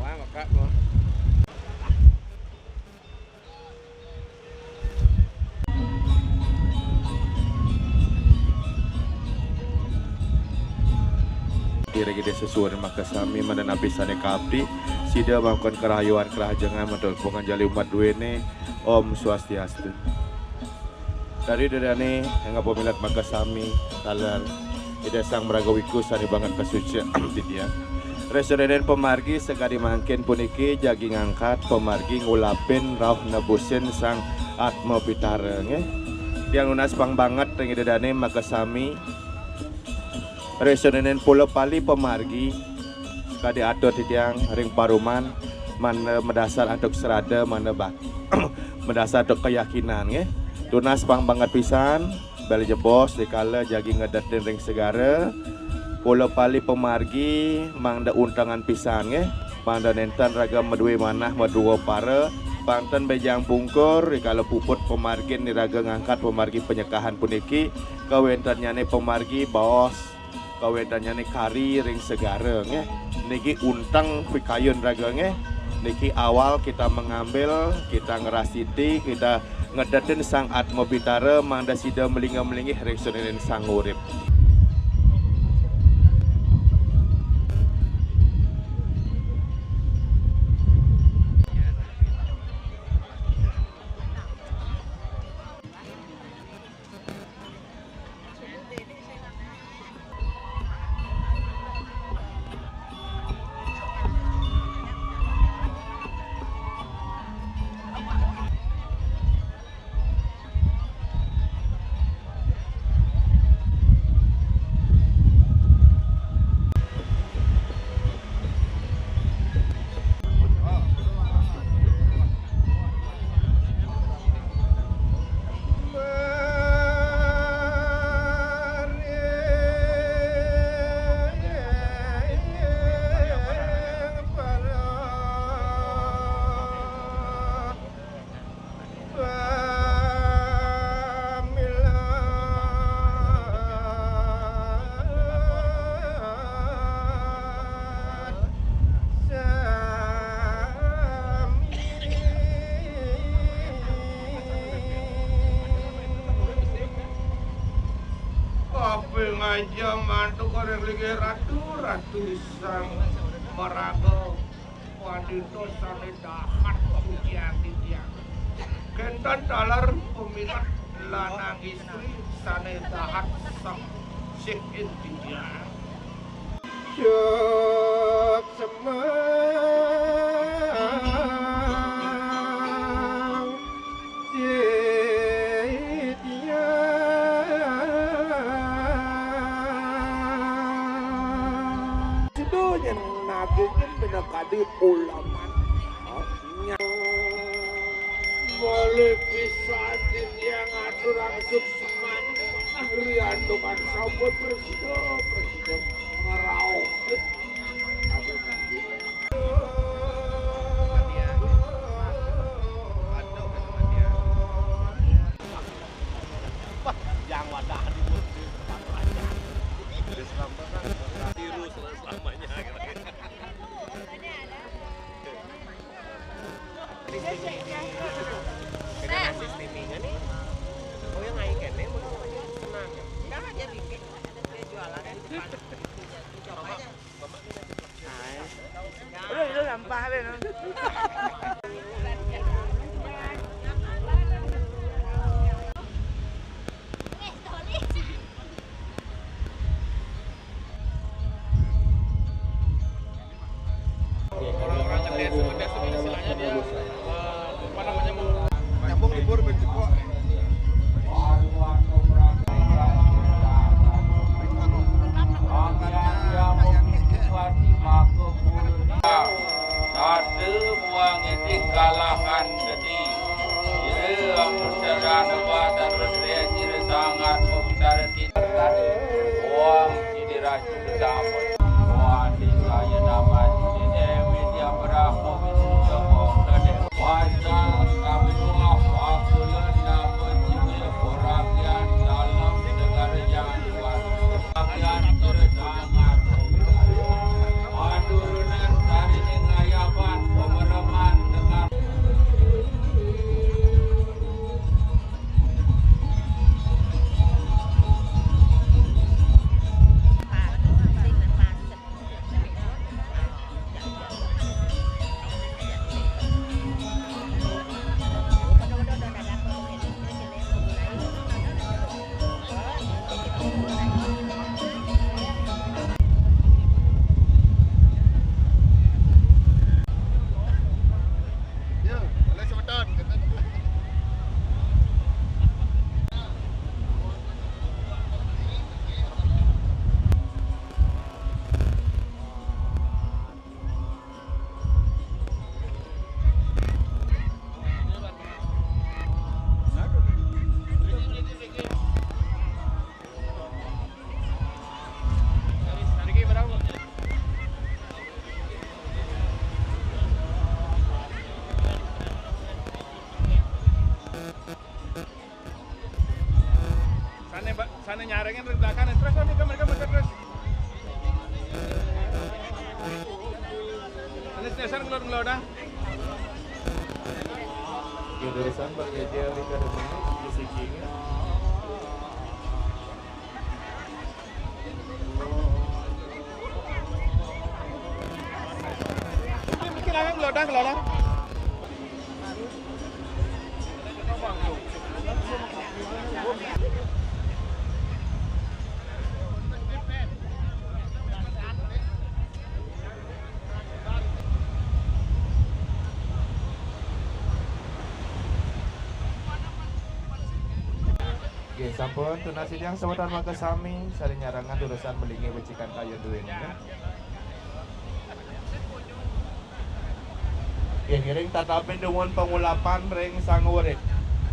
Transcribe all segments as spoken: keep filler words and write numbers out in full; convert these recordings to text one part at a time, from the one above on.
Wah, mekak, wah. Ring Ida sesuunan makasami, mangda napi sané kaapti, sida mangkon karahayuan karahajengan manut panganjali umat duéné. Om Swastiastu. Dari Ida dané, inggih pamilet makasami, taler Ida Sang Maraga Wiku sané banget kasucian titiang. Ring sajeroning pamargi sakadi mangkin puniki jagi ngangkat pamargi ngulapin rauh nebusin Sang Atma Pitara, nggih. Tiang nunas pang banget ring Ida dané makasami. Ring sajeroning pula pali pamargi, sakadi atur titiang ring paruman, mangda madasar antuk srada, mangda bak-, madasar antuk kayakinan, nggih. Tunas pang banget pisan, beli jebos dikala jagi ngedetin ring segara. Pula pali pamargi, mangda untengan pisan, nggih. Mangda nénten raga madué manah madua para, pang ten béjang pungkur, dikala puput pamargin iraga ngangkat pamargi panyekahan puniki, kawéntennyané pamargi baos, kawéntennyané kari ring segara, nggih. Niki unteng pikayun raga, nggih. Niki awal kita mengambil, kita ngrastiti, kita ngedetin Sang Atma Pitara, mangda sida malingga-malinggih ring sajeroning Sang Urip. Apingaja mantuk ring linggih ratu, ratu Sang Maraga. Pandita sané dahat suciang titiang. Kénten taler pamilet lanang istri sané dahat sah sih titiang. Cek semang titiang. Sida nyén nagingin minakadi ulaman. Nya. Malih pisan titiang aturang suksman. Riantukan sampun prasida, prasida ngrauh. Yang wadah di mulut. Tiru selamanya. Dengan sistemnya nih. Oh, yang naik kan, yang mau tenang. Enggak, dia bikin. Ada dia jualan di depan. Coba aja. Aduh, itu sampah deh, no. Orang-orang ngedes, ngedes itu istilahnya dia, eh, apa namanya, mau nyambung libur berjebok. Sada muang edik kalahan gedi. Ira amun sarana wa terus ria sira sangat mubitara. Wah, sini raju bersama. Wah, di saya nama sini Dewi Dia Brahma Wisnu Tengok Gede. Wajah kami dua pakulan nama jiwa perakian dalam negara yang luar. Perakian terus sangat. Waduh, Barengan ring belakang, terus nanti ke mereka, mereka terus. Ini station keluar, keluar dah. Jurusan berjejer di kadang di sisinya. Mungkin, mungkin akan keluar dah, keluar dah. Nggih, sampun tunas titiang semeton makasami, sané nyarengan durusang malinggih becikan kayun duéné. Nggih, ngiring tatapin dumun pangulapan ring Sang Urip.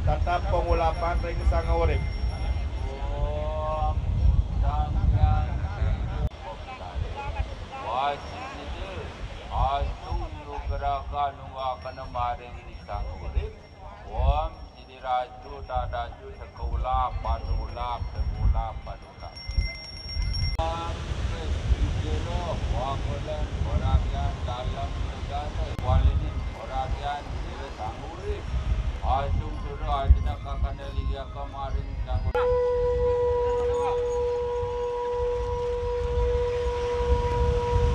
Tatap pangulapan ring Sang Urip. Om Sang Hyang Wajibida, agung nugraha nuwakana maring Sang Urip. Om Sidi Raju Dadaju Sekolah Padulak Sekolah Padulak. Om Sidi Roh Wakulan Oragian Dalam Negara Walini Oragian Dira Sang Urip. Asung Sura Ajina Kakana Liya Kamaring Sang Urip.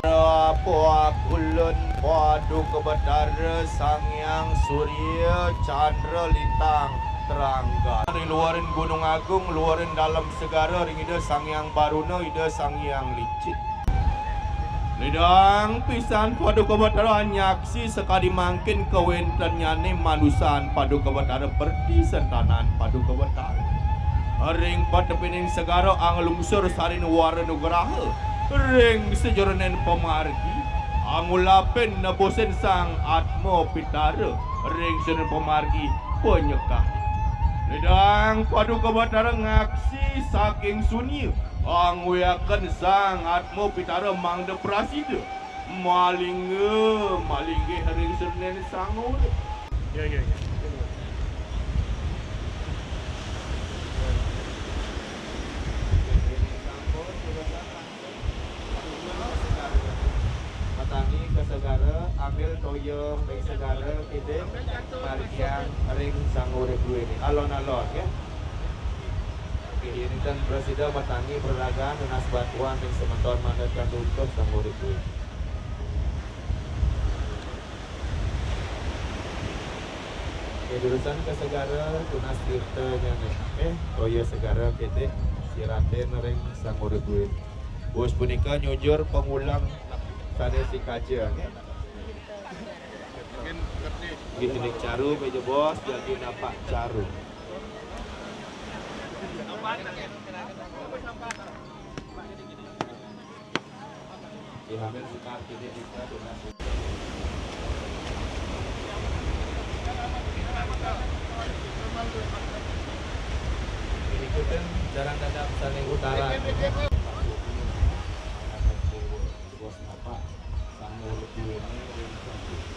Rapak ulun Paduka Betara Sang Hyang Surya Chandra Lintang Trangga. Ring luarin Gunung Agung, luarin Dalem Segara, ring Ida Sang Hyang Baruna, Ida Sang Hyang Licin. Ledang pisan Paduka Betara nyaksi sakadi mangkin kawéntennyané manusan Paduka Betara, pertisentanan Paduka Betara. Ring patepining segara anglungsur sarin wara nugraha, ring sajeroning pamargi angulapin nebusin Sang Atma Pitara, ring sajeroning pamargi panyekah. Ledang Paduka Betara ngaksi saking sunya, angwiaken Sang Atma Pitara mangda prasida malingga, malinggih ring sajeroning Sang Urip. Ya, ya, ya. Matangi ka segara, ambil toya ring segara, kidik margiang ring Sang Urip duéné. Alon-alon, ya. Inggih, nénten prasida matangi praragan nunas bantuan ring semeton manut kandukan Sang Urip duéné. Nggih, durusang ka segara, tunas tirtanyané. Eh, toya segara, kidik siratin ring Sang Urip duéné. Wus punika nyujur panguleng sané sikaja, nggih. Nggih, indik caru, méja bos, jagi napak caru. Nggih, hampir sekar kidik nika tunas. Ikutin jalan dadap saling utara. Bos napa? Sang Urip duéné ring Sang Urip.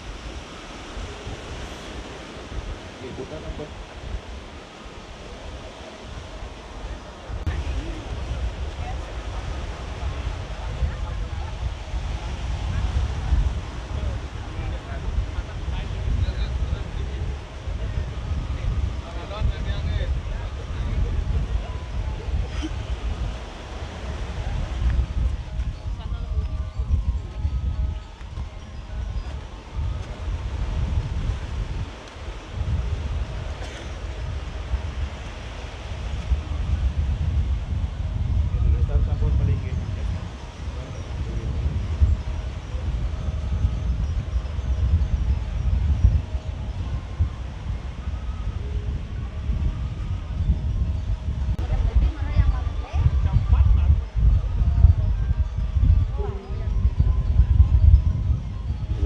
Nggih, putar napa?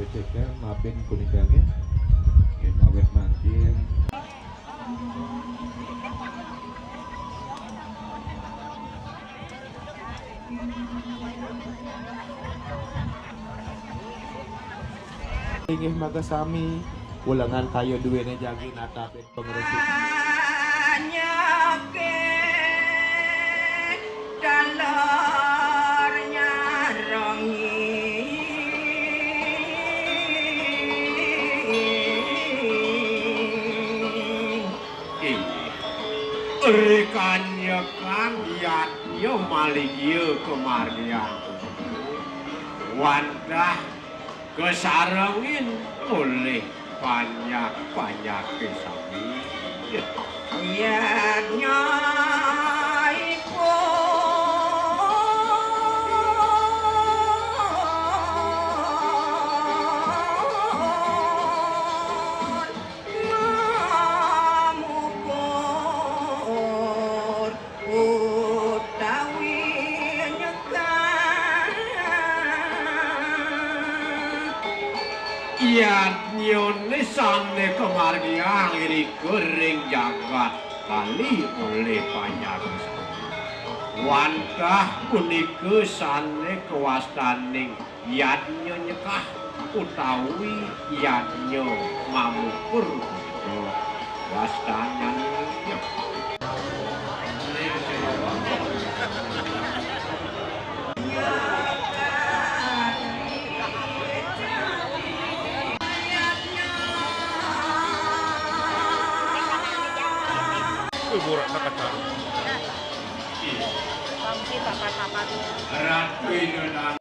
Ngecek ya, maafin punika nggih. Nggih, awet mangkin. Inggih makasami, ulengan kayun duéné jagi natapin pangresi. Rikanyekan yadnya maligia kamargiang wantah kasarengin olih panjak-panjaké sami. Yadnya ipun mamupur utawi nyekah. Yadnyané sané kamargiang irika ring jagat Bali olih panjak sami. Wantah punika sané kawastanin yadnya nyekah utawi yadnya mamupur punika wastanannya. Wih, borak tak kacau. Pamsi papat-papat. Ratu Indonesia.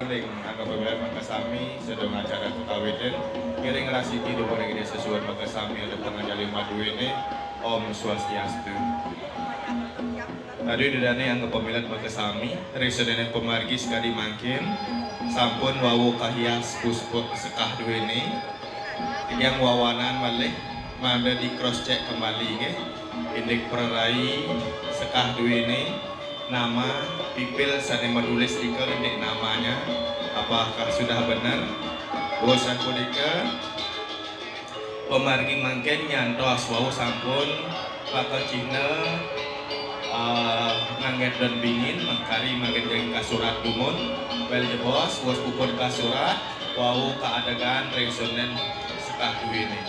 Ring angga pamilet makasami, sadurung acara kakawitin, ngiring rasiki dumun ring Ida Sesuhunan makasami, ring panganjali maduéné, Om Swastiastu. Aduh, Ida dané angga pamilet makasami, ring sadéréng pamargi sakadi mangkin, sampun wau kahias puspa sekah duéné, titiang wawanan malih, mangda di cross check kembali, nggih. Indik prarai sekah duéné, nama, pipil sané matulis ika indik namanya, apakah sudah bener? Usan punika, pamargi mangkin nyantos wau sampun pakacihna, eh, nganggén don bingin, mangkari mangkin jagi kasurat dumun, wél jebos, wus puput kasurat, wau kaadegan ring sadéréng sekah duéné.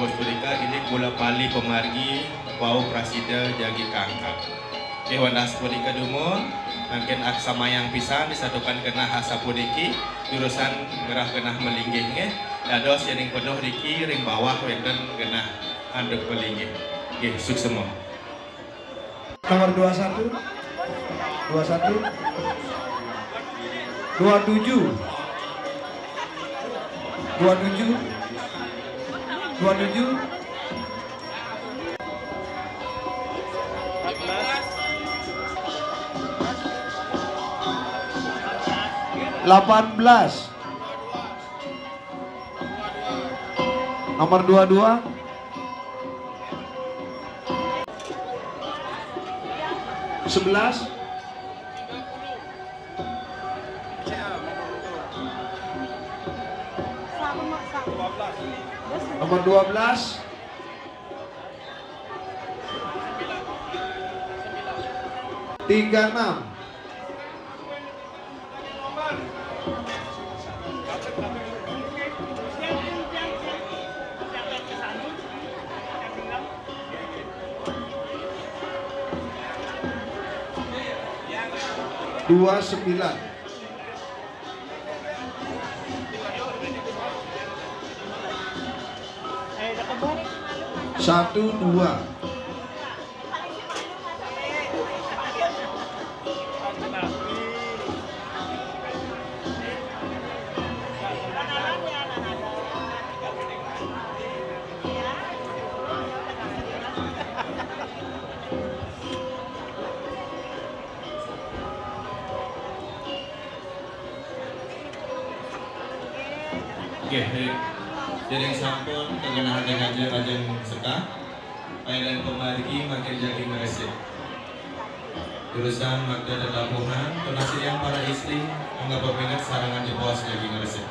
Wus punika indik bola bali pamargi, wau prasida jagi kaangkat. Ih, wantah sapunika dumun, mangkin aksamayang pisan disantukan genah asapuniki, jurusan ngrereh genah malinggih nggih. Dados yéning penuh niki ring bawah wénten genah antuk malinggih. Nggih, suksma. Nomor dua satu. Dua satu. Dua tujuh. Dua tujuh. Dua tujuh. Delapan belas. Nomor dua dua. Sebelas. Nomor dua belas. Tiga enam. Dua sembilan. Satu dua. Nggih, nggih. Dereng sampun kegenahan lajeng, lajeng sekah. Paelan pamargi mangkin jagi ngresik. Durusang makta tetapuhan, tunasian para istri, mangga pepinget sarengan jebos jagi ngresik.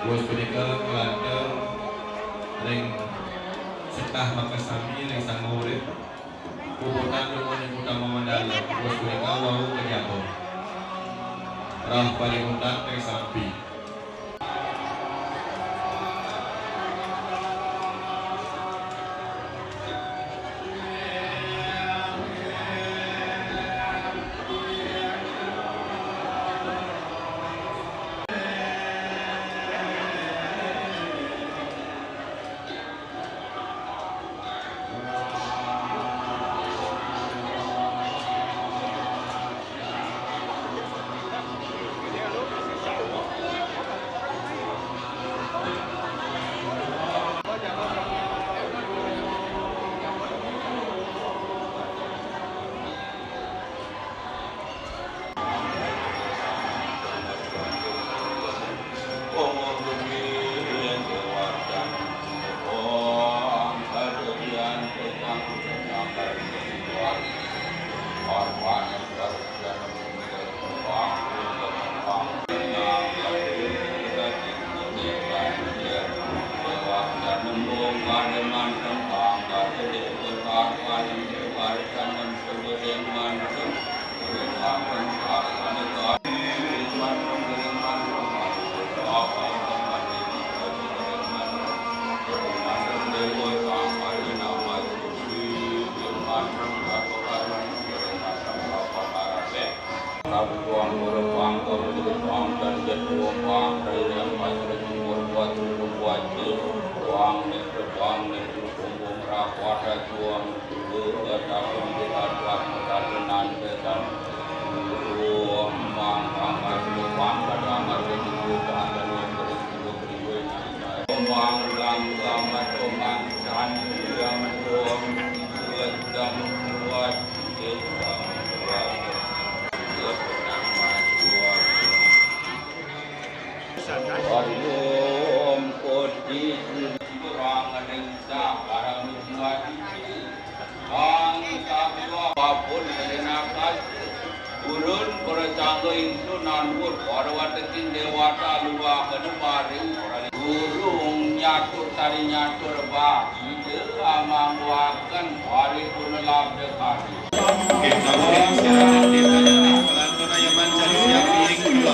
Wus punika nglantur ring sekah makasami ring Sang Maurip. Puputang dumun ing utama mandala. Wus punika wau kejaba. Rah paling utat ring sampi. Om Koti Suri Rang Dengsa Parami Jiwa Diki. Bang sabda babun kedenakan. Gurun prasangga ingsun anwur para wateking dewata luwah kena paring. Gurung nyatur sari nyatur bak. Ida amangguaken paripurna labda kari. Oke, sampun silakan ditanya. Pelantun Ayaman cari siap link dulu.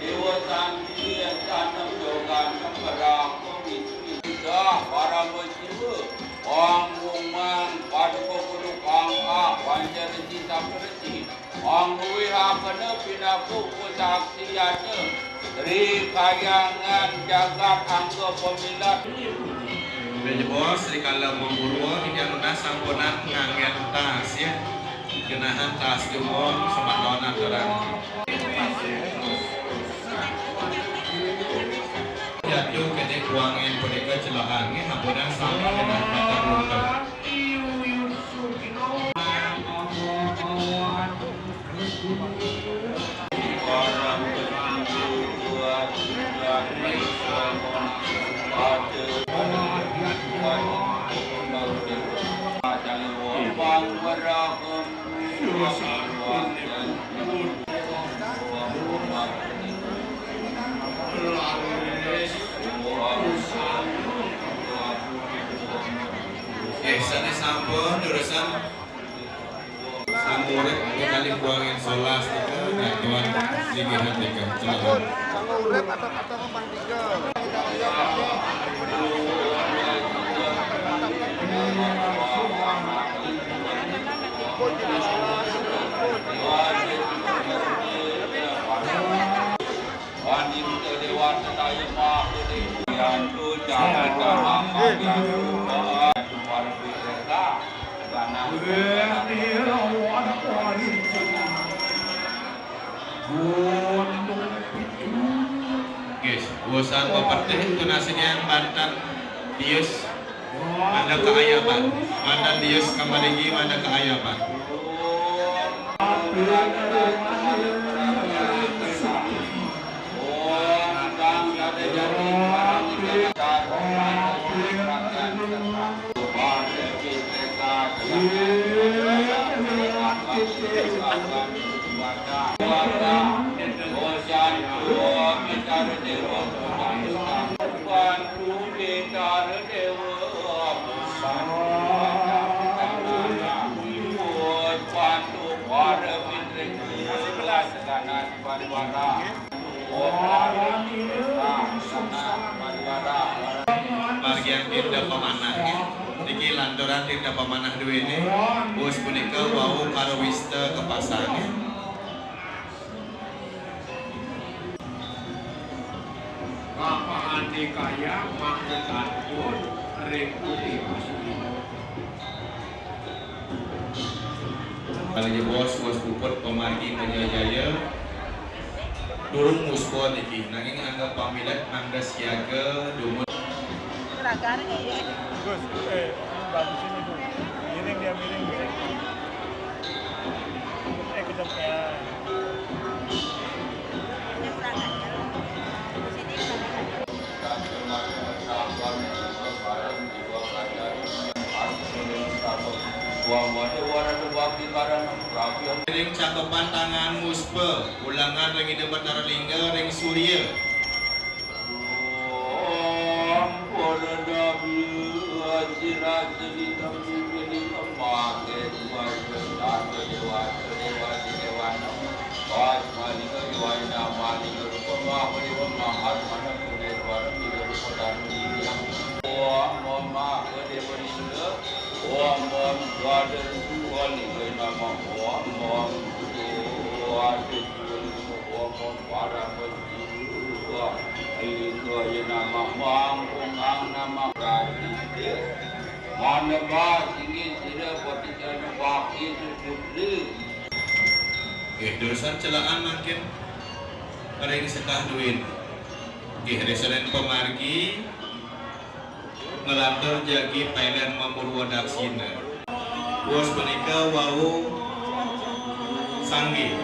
Dewa Sandi Ancana Yoga Sembara Komisi Parama Siwa. Ong Umang Paduka Guru Kang A Pancaresi Sapresi. Ong Wiwihakana Pinaka Upasaksiyana Sri Kahyangan Jagat Angga Pemilat. Inggih jebos, rikala mempurwa, titiang nunas sampunang nganggen tas, ya. Genahan tas jumong, sematonan terang. Ruangan punika celahan nggih, ampun sami nggih, mata runtel. Eh, sanes sampun, durusang. Sang murid kalih buangan solas nika nyatuan linggih nika. Silakan. Sang urip atau, atau memang tiga? Nggih, usan pepetih tunasinian banten dius. Mangda kaayaban. Mantan dius kamaligi mangda kaayaban. Margiang tirta pamanah, nggih. Niki lanturan tirta pamanah duene, wus punika wau karo wista kepasang, nggih. Kapahane kayang mangke kantun ring putih pasuri. Kalih bos, bos puput pamargi Mejajaya. Durung muspa niki, nanging anggap pamilet mangda siaga dumun. Seragam, eh. Gus, eh, bagusin itu. Miring dia, miring, miring. Eh, kejap ya. Ring cakepan tangan muspa, ulangan ring Ida Batara Lingga, ring surya. Om Om Mahadeva Lingga, Om Om Dwadasa Lingga Namah, Om Om Dwadasa Lingga, Om Om Parama Jiva Lingga Namah, Mangkungang Namah Pradita, Manebas Inggih Sira Paticana Bhakti Susutra. Nggih, durusang celaan mangkin ring sekah duwin. Nggih, ring senen pamargi, nglantur jagi pailen mamurwa daksina. Wus punika wau sanggi.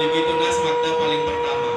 Niki tunas makta paling pertama.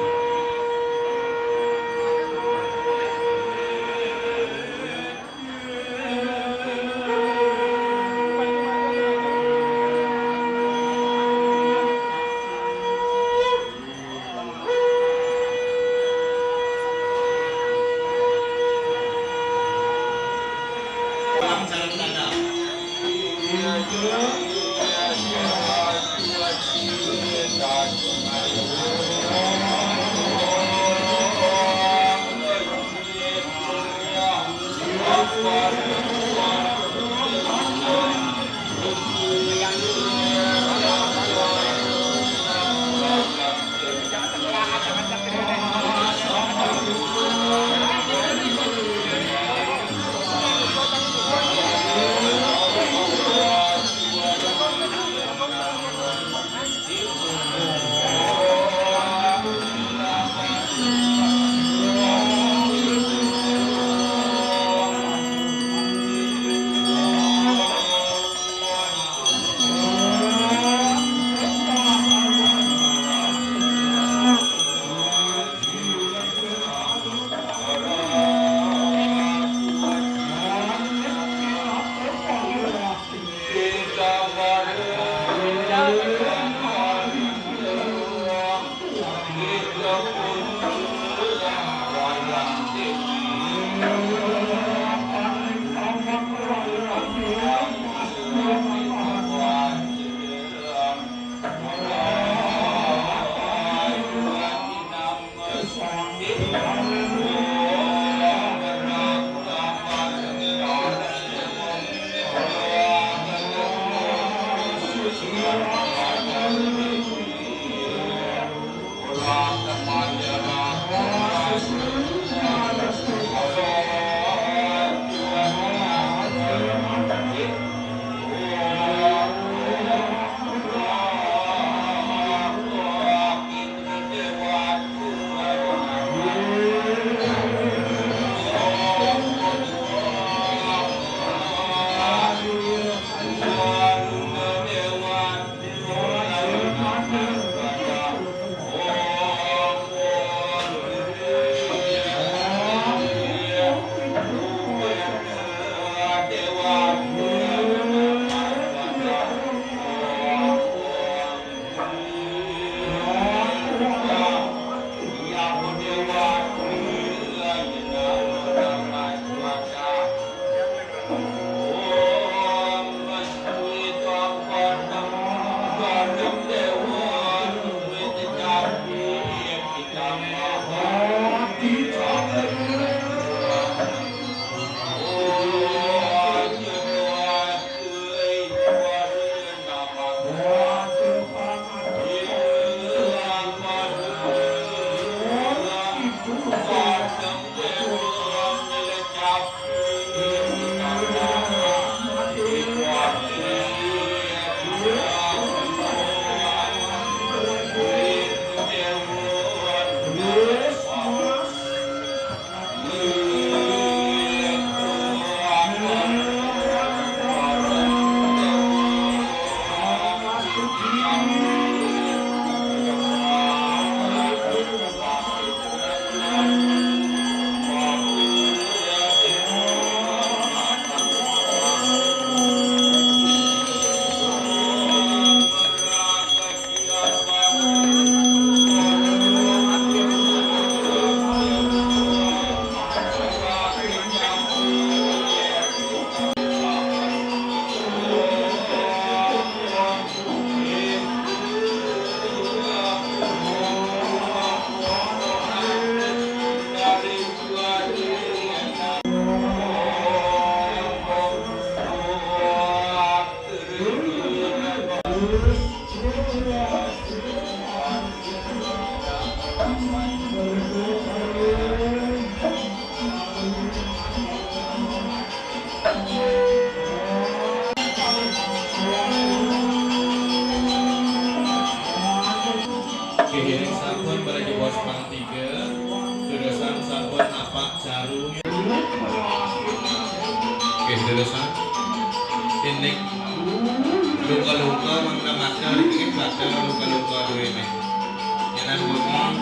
Saru. Oke, terus, ah. Ini luka-luka, mangda mata, ini kan mata luka-luka dulu ini. Jangan bohong.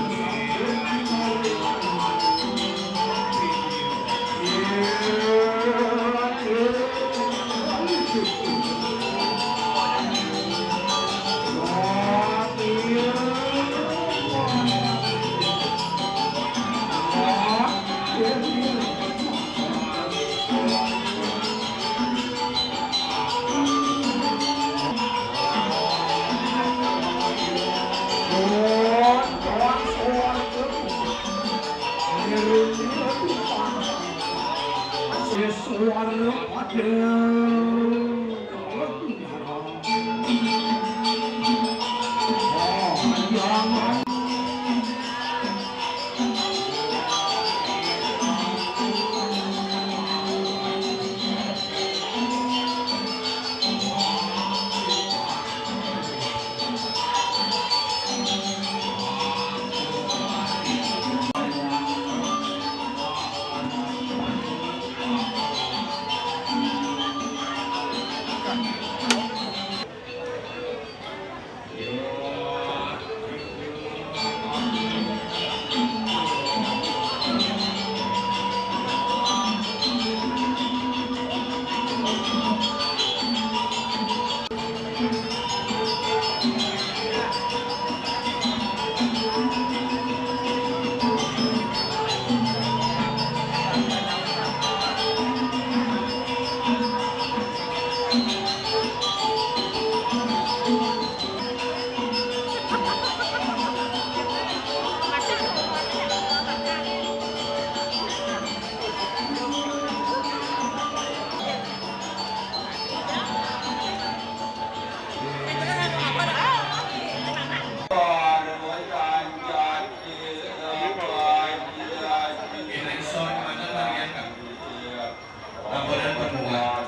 Laporan permulaan.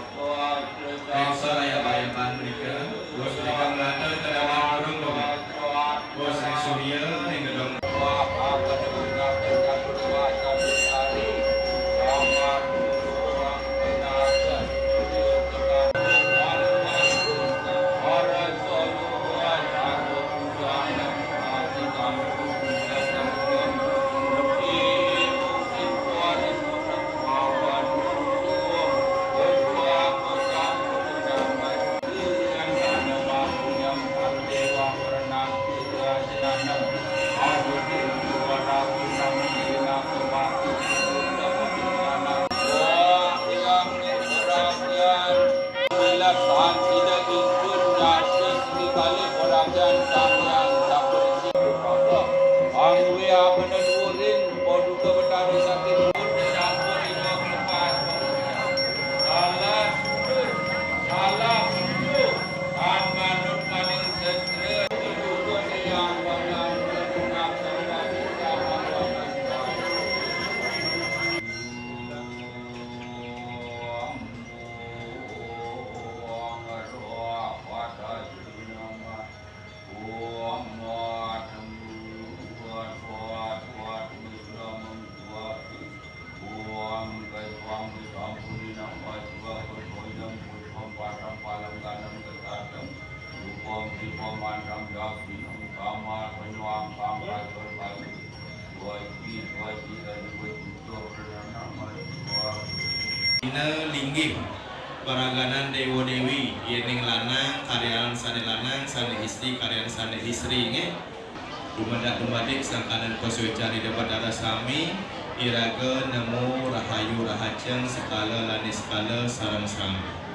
Ring sor ayam-ayaman mrika, bos mrika nglantur ka dalan burung, Bos ring surya, ring gedong. Salah, salah, manut maning sestra. Dina linggih paraganan dewa dewi, yéning lanang karyanan sané lanang, sané istri karyanan sané istri, nggih. Dumadak dumadik sangkaning pasuécan Ida Batara sami, iraga nemu rahayu rahajeng sekala lan niskala sareng sami.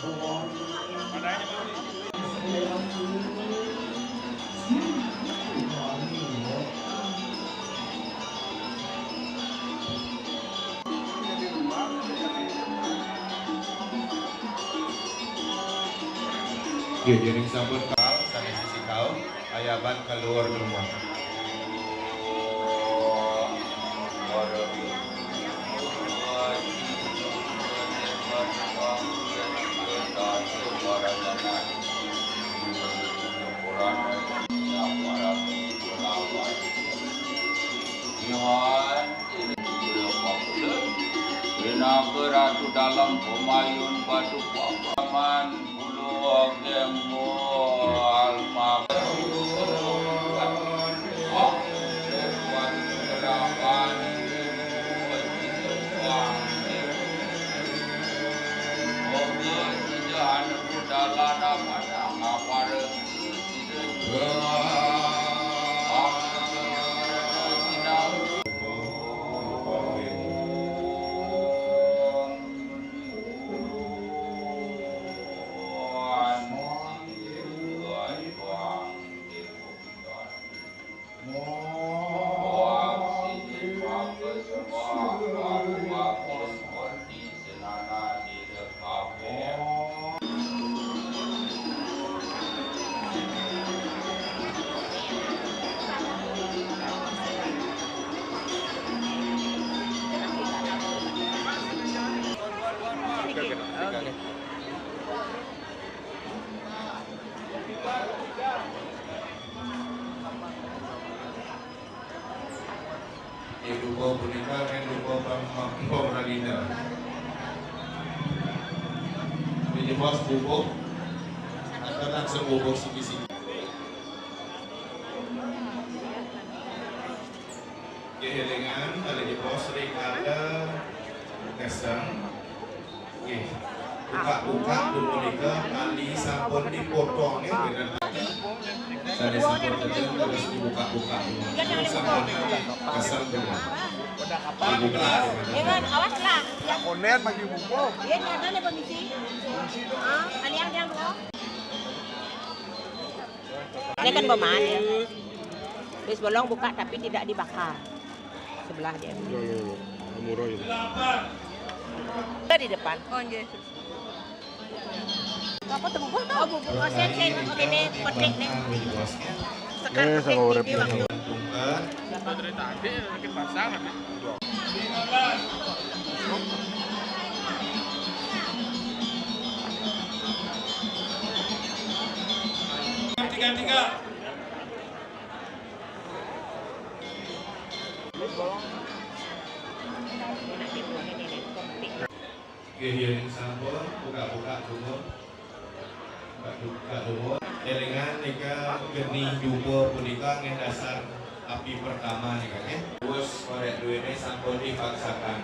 Nggih, dening sampun kal sanes sisi kal, ayaban keluar rumah. Pinaka ratu dalam pemayun batu paman, pulo kembo alma. Nggih, dupa punika kan dupa pam-, pam-, pamragina. Ini bos bubuk. Atau langsung bubuk siki-siki. Nggih, elingan, kali bos rikala kesang. Nggih. Buka-buka punika kali sampun dipotong, nggih, bener. Sané sampun pecah terus dibuka-buka. Sampun kesel bener. Dibuka. Jangan, awas lah. Konet bagi buku. Iya, jangan ya, permisi. Ah, kalian yang dua. Ini kan bom aja. Terus bolong buka tapi tidak dibakar. Sebelah dia. Iya, iya, iya. Murah ini. Kita di depan. Oh, iya. Apa tuh bubur tuh? Oh, bubur osen, sen, kene, petik nih. Sekat. Eh, sama petik urip ini. Waktu. Dari tadi lagi pasang, tapi. Tiga, tiga. Nggih, yen sampun, buka-buka dulu. Buka-buka dulu. Elingan nika geni dupa punika nggih dasar api pertama nika, nggih. Terus korek duwene sampun dipaksakan.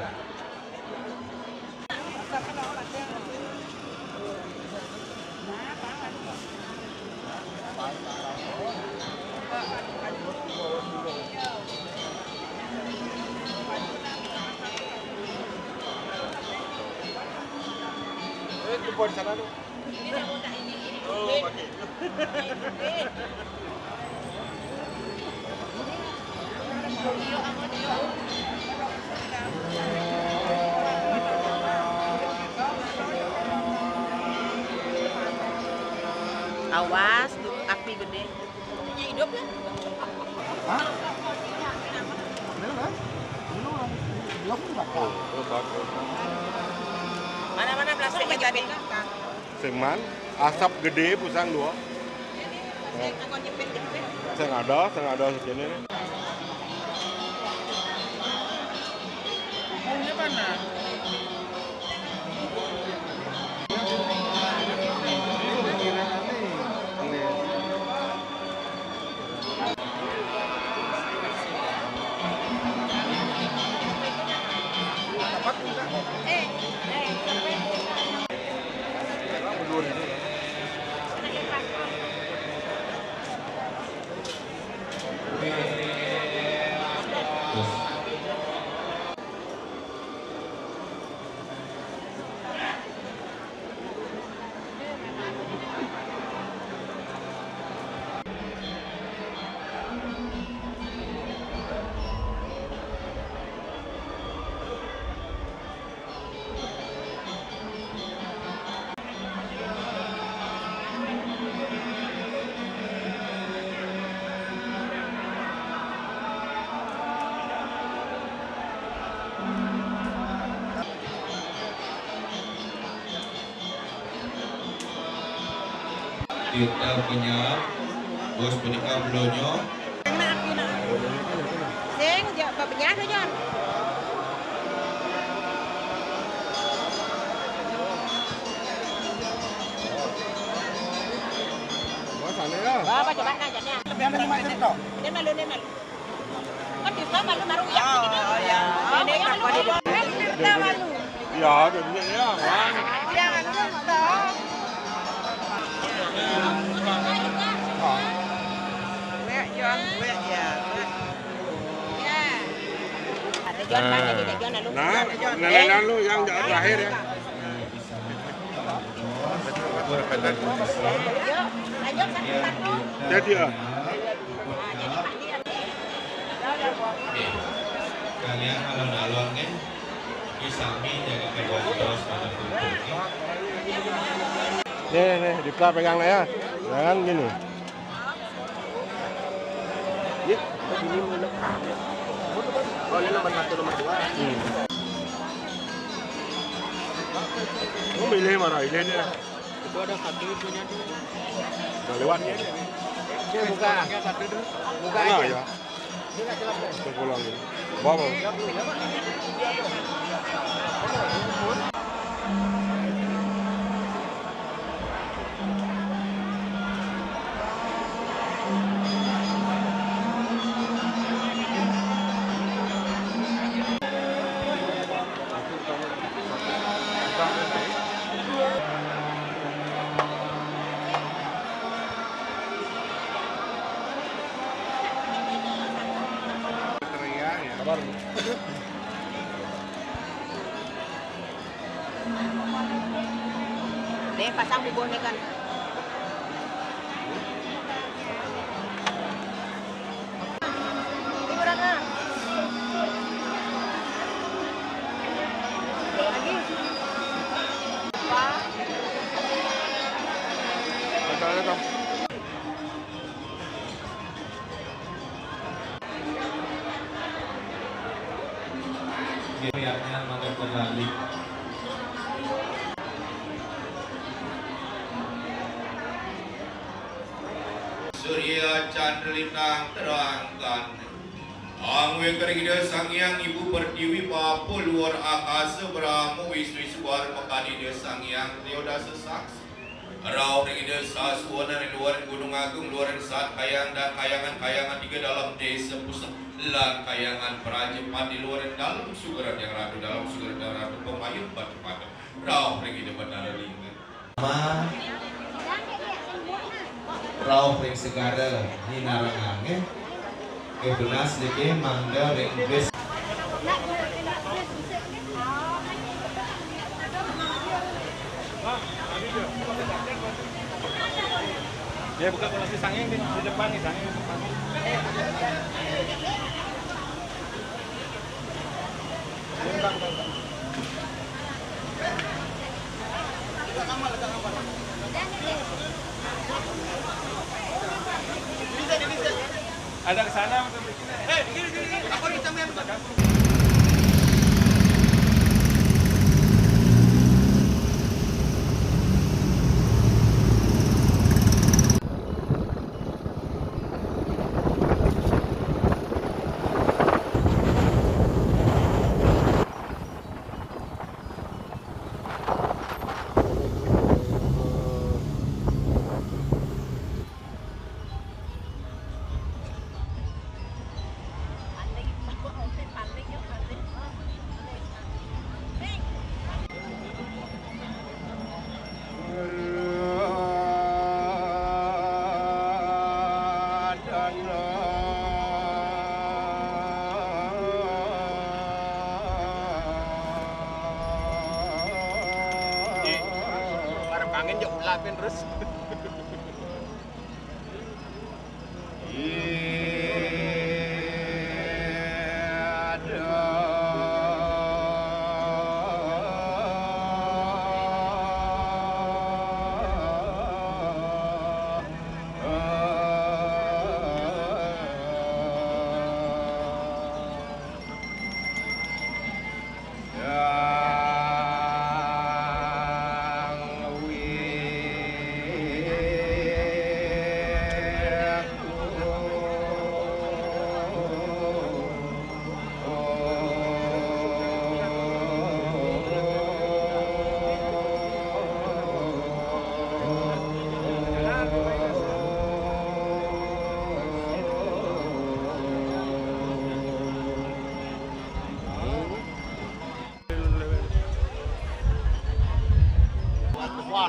Awas, tuh api gede. Punya hidup ya? Hah? Bener kan? Bener kan? Belum bakal. Mana-mana plastiknya tadi? Sing man, asap gede pusang dua. Sing ada, sing ada segini nih. Bumbunya panas. Kita kenyap, bos punika belonyo. Sing, ja, bebenyah tu, Jon. Wah, sana ya. Wah, apa coba nanya, ya? Lebih ada lima juta. Ini malu, ini malu. Kan bisa malu baru ya. Oh, iya. Ini malu. Kita malu. Ya, benar ya, Bang. Jangan lupa. Nah, nah, lalu yang terakhir ya. Jadi ya. Kalian alon-alon nih. Nih, nih, Dipla pegang ya. Jangan gini. Iya, ini nomor, oh, ini nomor satu, nomor dua. Hmm. Oh, milih marah, ini dia. Itu ada satu punya tuh. Udah lewat ya? Oke, buka. Buka aja. Ya. Ini nggak jelas, ya? Bawa, bawa. Deh, pasang bubur nih kan. Ini pihaknya makin terbalik. Surya candra lintang terangkan. Angwe kering Ida Sang Hyang Ibu Pertiwi, Bapa luar akasa, Brahma Wisnu Iswar, pekan Ida Sang Hyang Trio Dasa Saksi. Rauh ring Ida Saswana ring luar Gunung Agung, luar Sat Kayang dan Kayangan, Kayangan tiga dalam desa pusat, lan Kayangan Praja Pati luar dalam sugeran yang ratu, dalam sugeran yang ratu, pemayun batu pakem. Rauh ring Ida Batara Lingga. Ma, rauh ring segara nyinarenganga. Nggih, tunas niki mangda ring bis. Ya, buka polisi sanging di, di depan nih, sanging di depan. Ada ke sana. Eh, di sini, di sini. Aku di samping. Para pangen ya ulapin terus.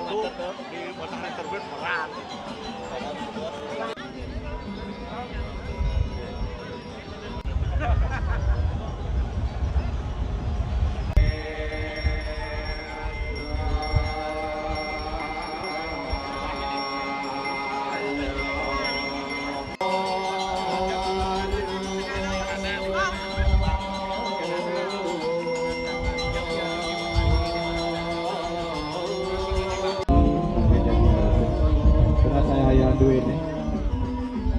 Di matahari terbit, berat. Kena saya hayang duit ni.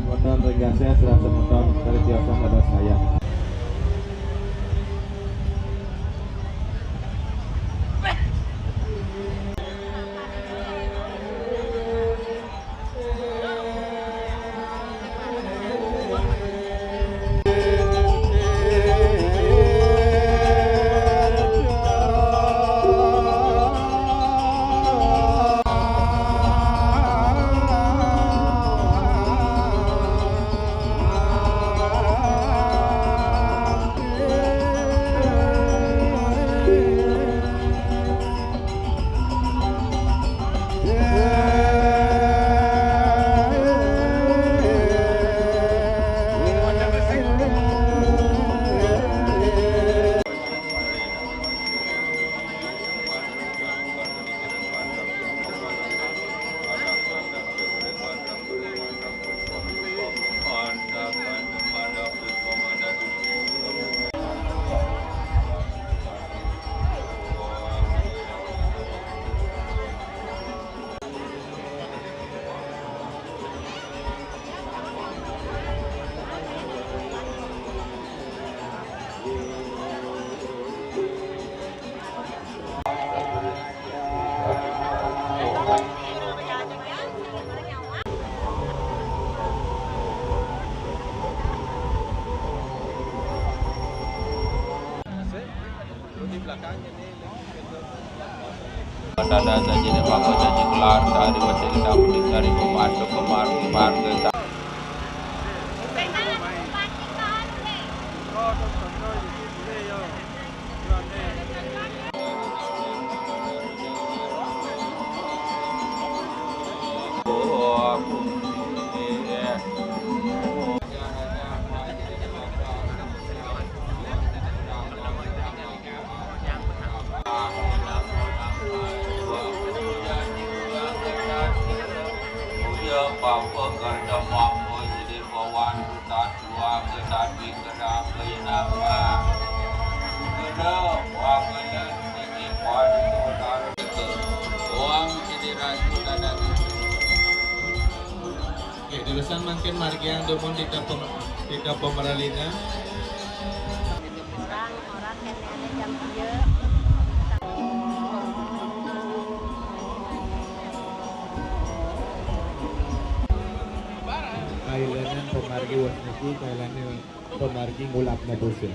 Motor ringgas saya serasa motor dari biasa ada saya. Di belakangnya nih. Dada janji dewaka janji kelar, dari wasi kita mending dari pembantu kemar, kemar, kita. Oke, terusan mangkin margi yang dumun tidak pem-, tidak pemeralina. Orang, orang kan ada jam dia. Kailanan pemargi wes niki, kailanan pemargi ngulapna dosa.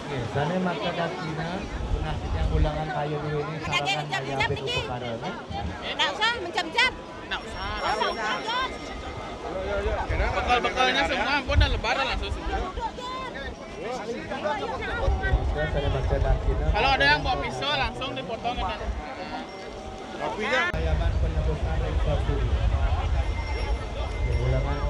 Oke, sane makta daksina, punah titiang ulangan kaya duene sarangan kaya abet upakara, ne? Ndak usah mencap-cap. Ndak usah. Oh, ndak usah, Jon. Bekal-bekalnya semua, ampun, dah lebaran langsung semua. Oke, sane makta daksina. Kalau ada yang bawa pisau, langsung dipotong, kan. Ayaman penebusan ring Prabu. Ulangan.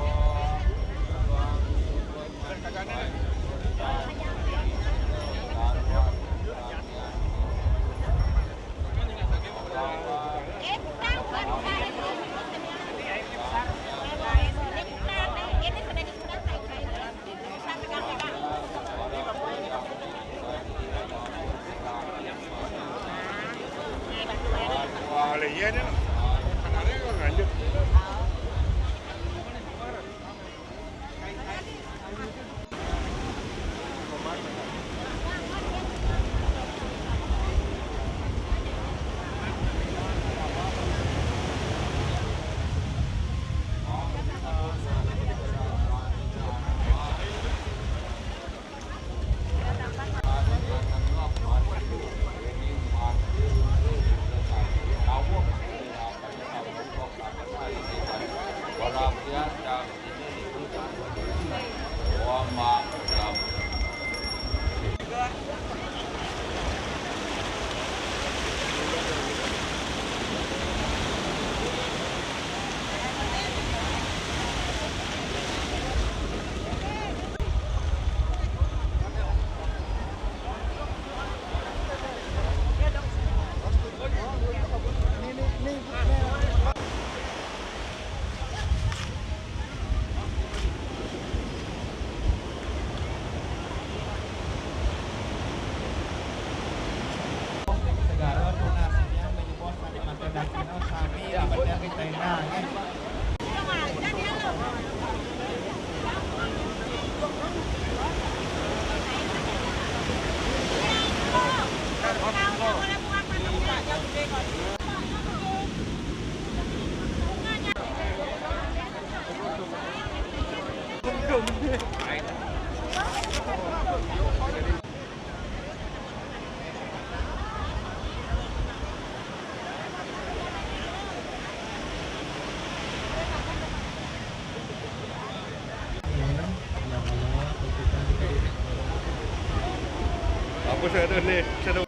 Apa saya ada ni? Saya ada.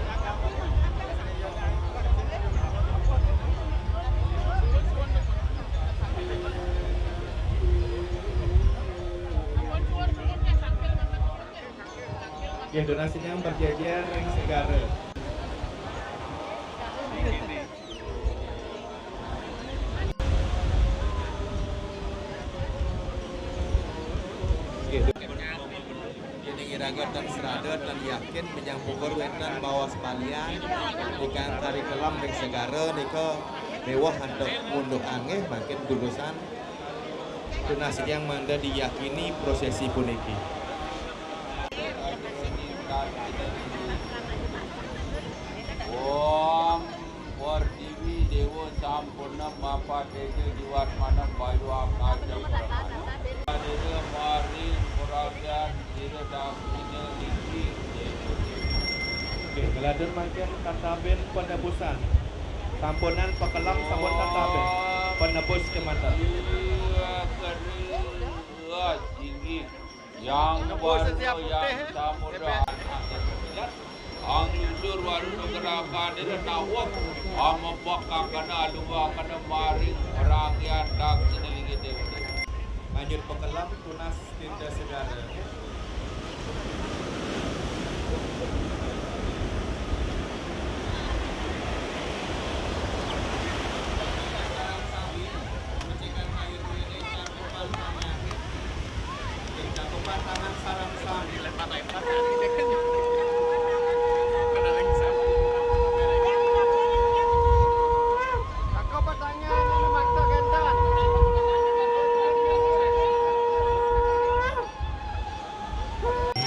Nggih, tunas tiniang berjejer ring segara. Nggih, yén iraga tan srada, tan yakin, benjang pungkur wénten baos balian, ingkang kari kelem ring segara nika miwah antuk ngunduh anggih, mangkin tunasan tunas tiniang mangda diyakini prosesi puniki. Om Pertiwi Dewa Sampurna Mapa Teja Jiwatmana Bayu Akasa Pramana. Adena maring peragan sira daksina linggih Dewa Dewa. Nggih, kaladen mangkin katabin penebusan. Sampunang pakelem sampun katabin. Penebus kemata. Iya, keri, iya, singgih. Yang warna yang samudra. Ang susur warna gerakan dina nawak. Amebak kakana aluwa kana maring rangyan daksina linggih Dewa Dewa. Lanjut pakelem tunas tinda segara.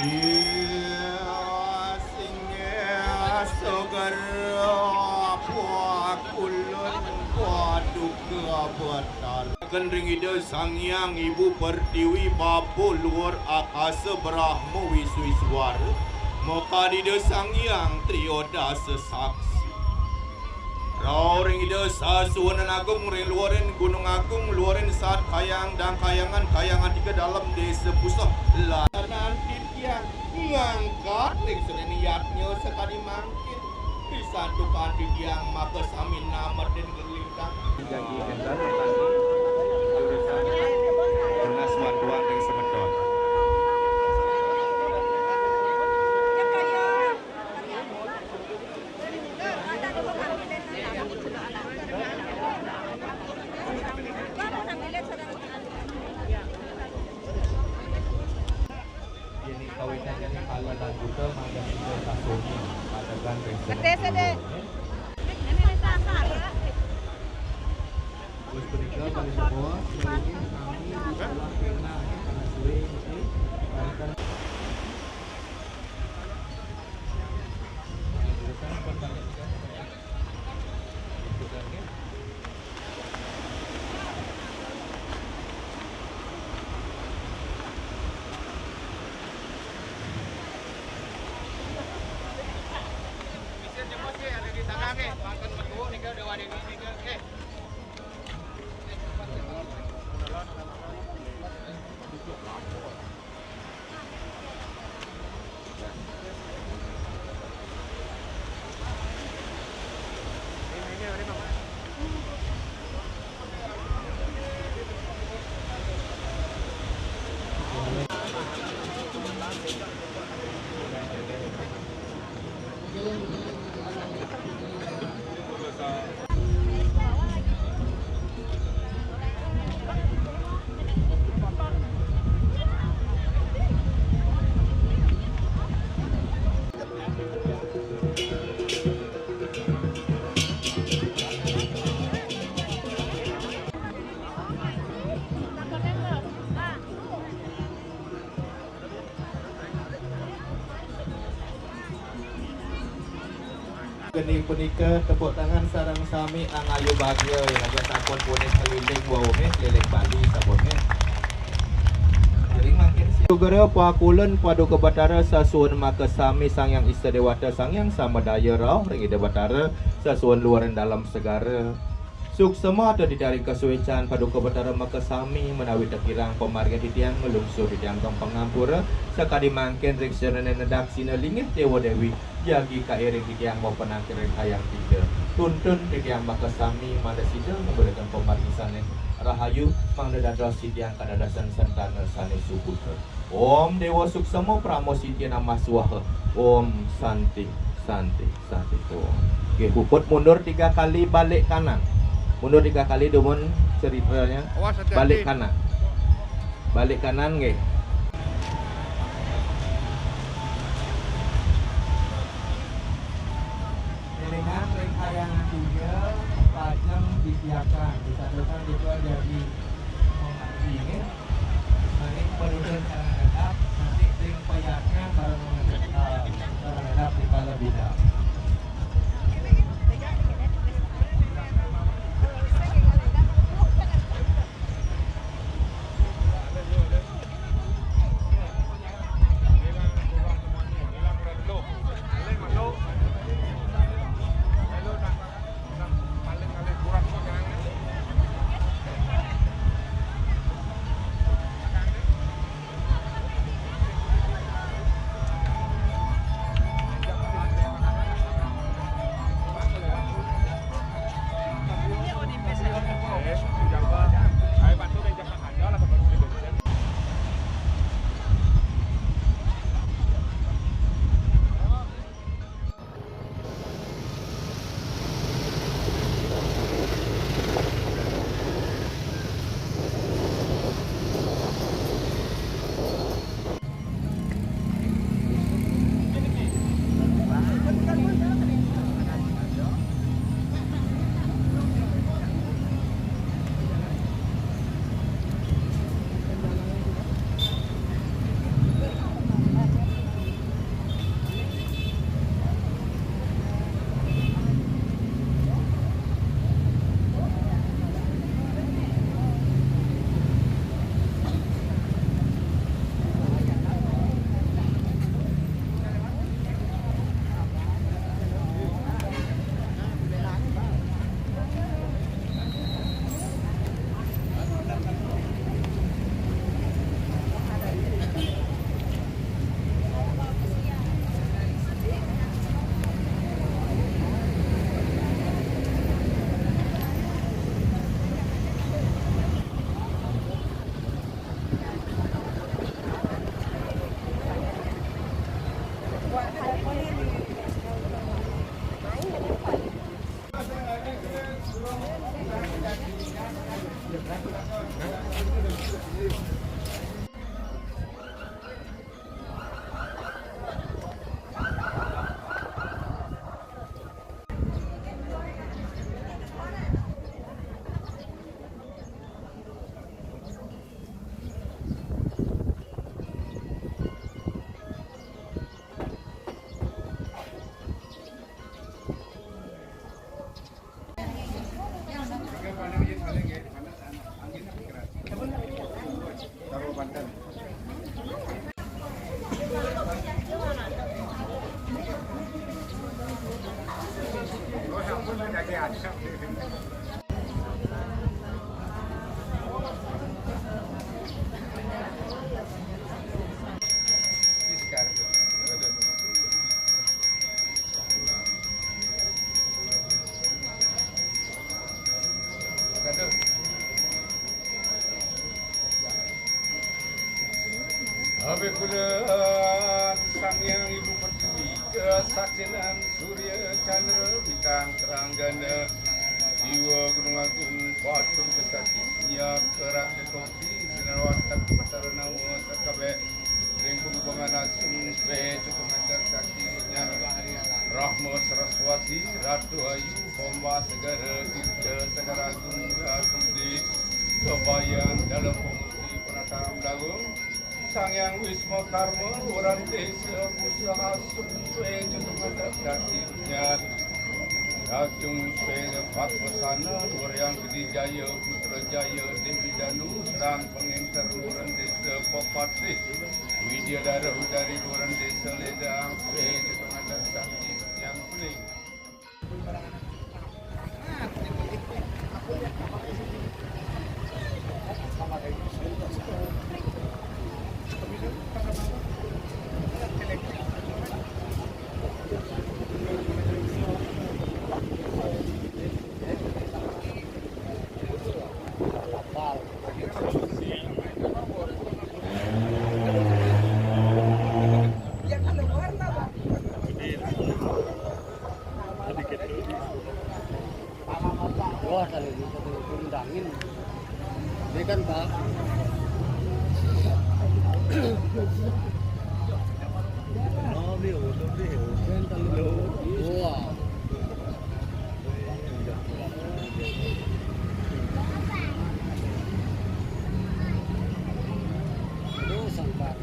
Iya, singgih segara pakulun paduka batara. Ring Ida Sang Hyang Ibu Pertiwi, Bapa Luhur Akasa, Brahma Wiswiswara, maka Ida Sang Hyang Triodasa Saksi. Rauh ring Ida Sasuhunan Agung, ring luhurin Gunung Agung, luhurin Saat Kayang, Dang Kayangan, Kayangan Tiga, Dalem Desa Puseh, lanan titiang ngangkat ring senen yadnya sakadi mangkin. Disantukan titiang maka sami nametin gelintang. Janji enten tadi jurusan tunas bantuan ring semeton. Yéning kawitan yéning kala lan buta, mangda sida sasoni, padegan ring Betis, Dek. Wis punika, paling bawah, sami, salah pena, panas suwe, nggih. Parekan. Geni punika tepuk tangan sareng sami angayu bagia yen sampun punika keliling wau nggih, keliling Bali sampun nggih. Ngiring mangkin si- Sugra pakulun Paduka Batara sasuhun makasami Sang Hyang Ista Dewata, Sang Hyang Samadaya rauh ring Ida Batara sasuhun luar ring dalem segara. Suksema titiang ring kasuécan Paduka Batara makasami menawi tekirang pamargin titiang nglungsur titiang tong pangampura sakadi mangkin ring sinané nedaksina linggih déwa déwi jagi kairing titiang mapanangkil ring Hyang Ida. Tuntun titiang makasami mangda sida ngebégaken pamargi sané rahayu mangda dados titiang kadadosan sentana sané suputra. Om Dewa Suksema Parama Sitya Namah Swaha. Om Santi, Santi, Santi. Om. Nggih, puput mundur tiga kali balik kanan. Mundur tiga kali dumun ceritanya. Awas, hati-hati. Balik kanan. Balik kanan nggih. Élingang ring Hyang Ida pajeng titiakan, disadukan ditu jagi pengabdi nggih. Nanging penutur sareng negap, nanti ring payatnya bareng, eh, sareng negap di pala bidang. Abéh kula Sang Hyang Ibu Pertiwi, kasaksian surya candra bintang teranggana, jiwa gunung agung batur besakti, nya kerak dekopi, sinar watak Batara Nawa sakabéh, ring punggungan asung, sué tutungan kaki, nyar Rahma Saraswati, Ratu Ayu, Pomba Segara, Tirta Segara Agung, Ratu Di, Kebayan dalam pemudi penatang dagung, Sang Hyang Wisma Karma, Luhuran Desa Putra Asung, sué tutungan kaki, nyar Racung Sela Patwasana, Wariang Gede Jaya, Putra Jaya, Dewi Danu, dan pengenter Luhuran Desa Pepatih, Widya Dara Widari Luhuran Desa Ledang, P J Pengandar Sakti, yang pening. Wah, kalau gitu tuh, undangin. Ini kan, Pak. Oh, ini udah, ini udah. Wah. Aduh, sang Pak.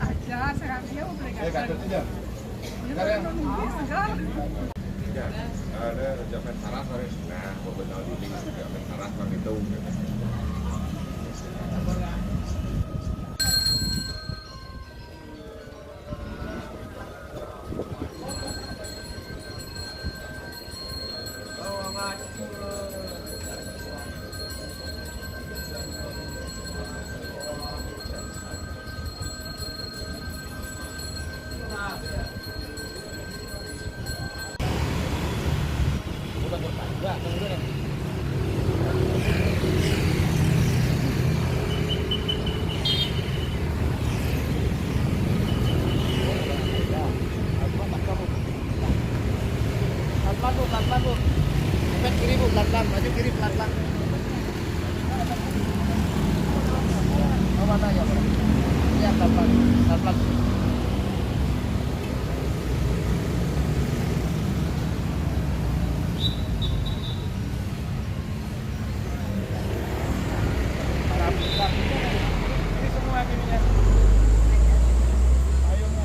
Aja, sekarang dia mau beli Eh, kacang. Kacang aja. Dia Sekarang. Mau nunggu segala. Ya, ada Japan Saras, Saras. Nah, mau benar dulu Japan Saras, Saras itu. Pelan-pelan, Bu, pelan-pelan, Bu. Pencet kiri, Bu, pelan-pelan. Maju kiri, pelan-pelan. Ke mana ya, Bu? Iya, pelan-pelan. Pelan-pelan. Ini semua ininya. Ayo, Bu.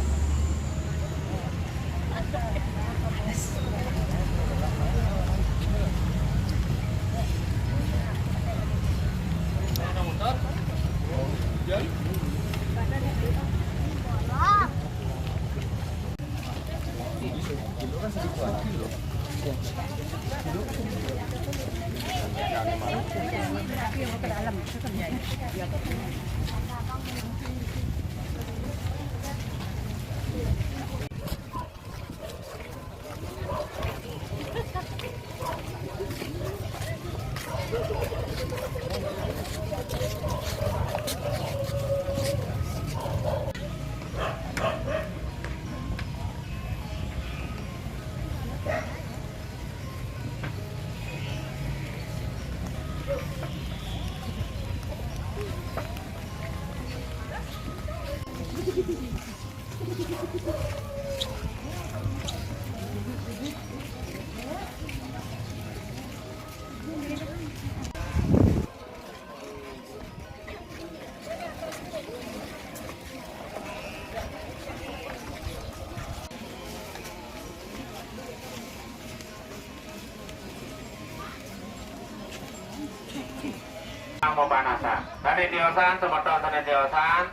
Mapanasan. Sané tiosan, semeton sané tiosan,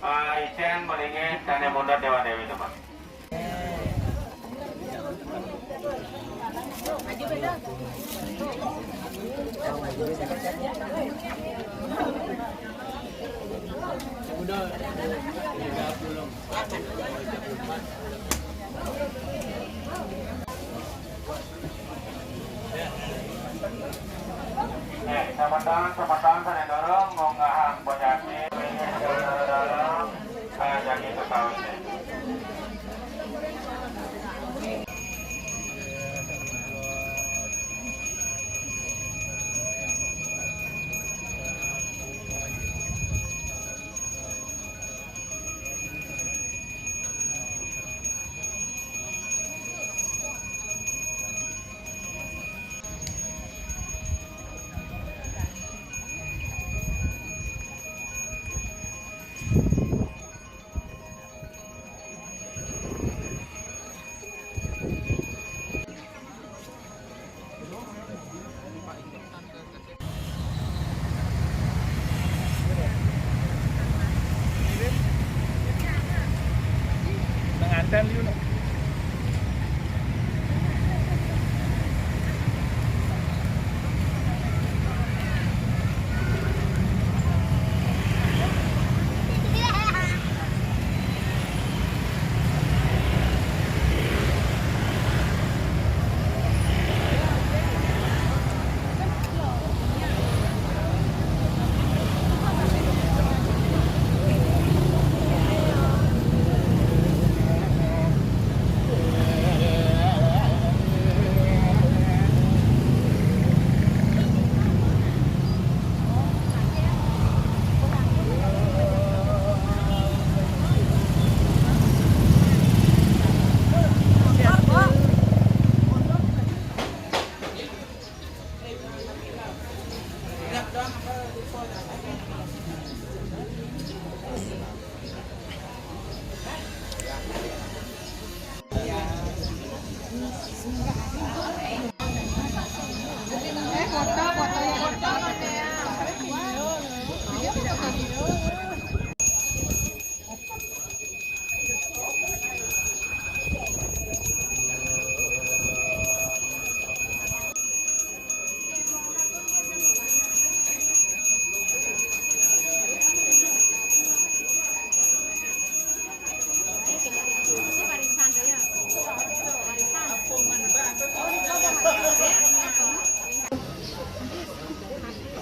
eh, icén, beringin, sané mundut déwa-déwi, Pak. Eh, semeton-semeton sané durung ngunggahang bocah cilik, durung, eh, jagi kekawin. Pengantin dulu.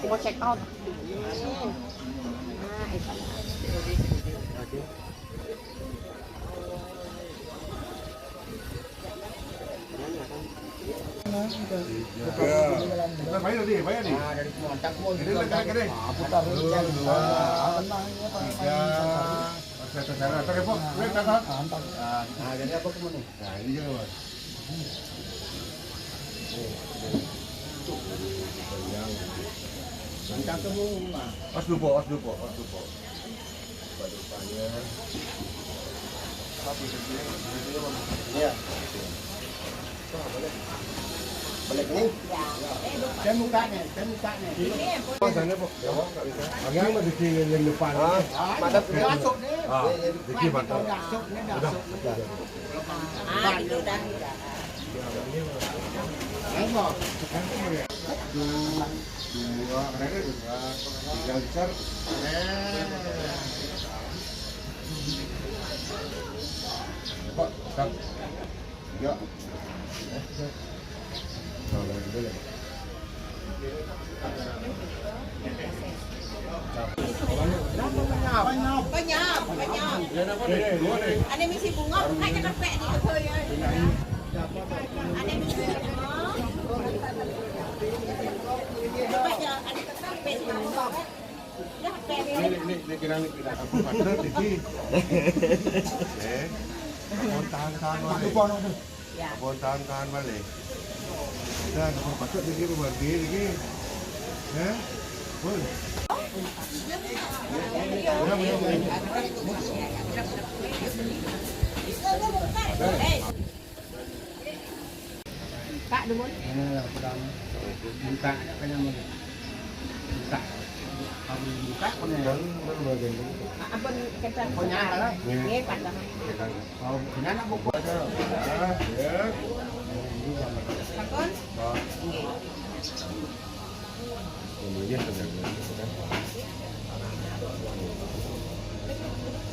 Aku mau check out. Nah, itu. Ya. Bayar tadi, bayar nih. Nah, dari Kuantan pun. Ini lagi, lagi, nih. Satu, dua, tiga. Oke, oke, oke. Oke, Pak. Oke, Pak. Nah, jadi apa kemana? Nah, ini juga, Pak. Mancang ke rumah. Os dupo, os dupo, os dupo. Iya. Balik nih. Saya buka nih, saya buka nih. Pasangnya, Pak. Yang masih di yang depan. Ah, mantap. Masuk nih. Ah, jadi mantap. Masuk nih, masuk. Ah, gitu udah. Ayo, Pak. Dua, dua, tiga besar. Pak, Kang. Ya. Penyam, penyam. Ada misi bunga, bukannya kepek di kebaya. Ada misi bunga. Kepek ya, ada kepek di kebaya. Ini, ini, ini kira ini tidak apa, Pak. Iki. Eh, tahan-tahan wae. Ya. Apa tahan-tahan wae? Dan apa patut iki, Pak, iki? Eh? Pun. Ya, ya, ya. Pak, dumun. Ini lah, kurang. Minta, apa namanya? Minta. Buka punya. Ampun, kencang. Punya apa? Nggih, Pak. Oh, punya anak buku. Takon? Nggih.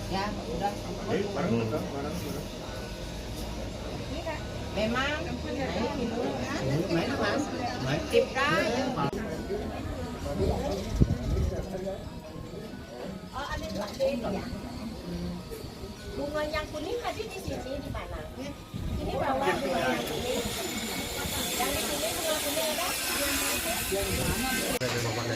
Ya, udah. Memang. Main, Mas. Main. Cipta. Oh, ada dua beda. Bunga yang kuning tadi di sini, di mana? Ini bawah bunga yang kuning. Yang di sini bunga kuning ada? Yang mana?